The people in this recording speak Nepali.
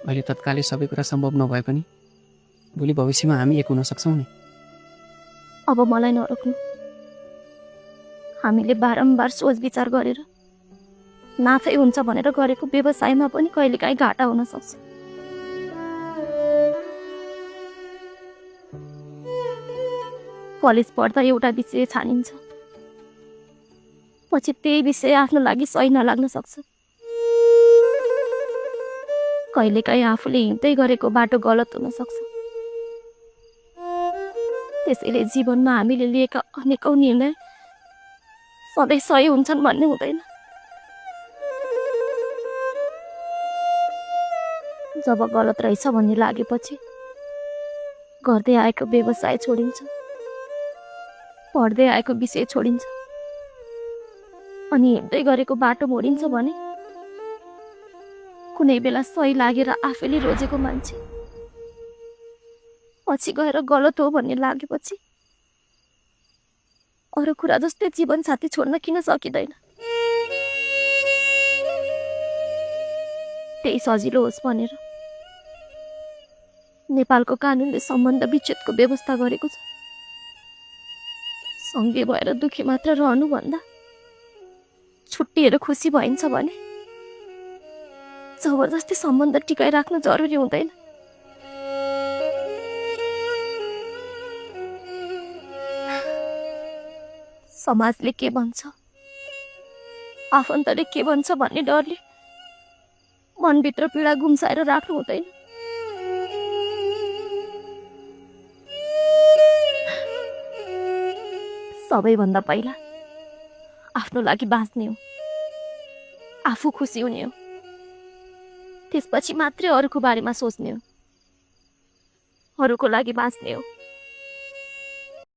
अहिले तत्कालै सबै कुरा सम्भव नभए पनि भोलि भविष्यमा हामी एक हुन सक्छौँ नि। अब मलाई नरोक्नु। हामीले बारम्बार सोच विचार गरेर नाफै हुन्छ भनेर गरेको व्यवसायमा पनि कहिलेकाहीँ घाटा हुन सक्छ। कलेज पढ्दा एउटा विषय छानिन्छ, पछि त्यही विषय आफ्नो लागि सही नलाग्न सक्छ। कहिलेकाहीँ आफूले हिँड्दै गरेको बाटो गलत हुन सक्छ। त्यसैले जीवनमा हामीले लिएका अनेकौं निर्णय सधैँ सही हुन्छन् भन्ने हुँदैन। जब गलत रहेछ भन्ने लागेपछि गर्दै आएको व्यवसाय छोडिन्छ, पढ्दै आएको विषय छोडिन्छ, अनि हिँड्दै गरेको बाटो मोडिन्छ भने कुनै बेला सही लागेर आफैले रोजेको मान्छे पछि गएर गलत हो भन्ने लागेपछि अरू कुरा जस्तै जीवन साथी छोड्न किन सकिँदैन? त्यही सजिलो होस् भनेर नेपालको कानुनले सम्बन्ध विच्छेदको व्यवस्था गरेको छ। सँगै भएर दुखी मात्र रहनु भन्दा छुट्टिएर खुसी भइन्छ भने जबरजस्ती सम्बन्ध टिकाइराख्नु जरुरी हुँदैन। समाजले के भन्छ, आफन्तले के भन्छ भन्ने डरले मनभित्र पीडा गुम्साएर राख्नु हुँदैन। सबैभन्दा पहिला आफ्नो लागि बाँच्ने हो, आफू खुसी हुने हो, त्यसपछि मात्रै अरूको बारेमा सोच्ने हो, अरूको लागि बाँच्ने हो।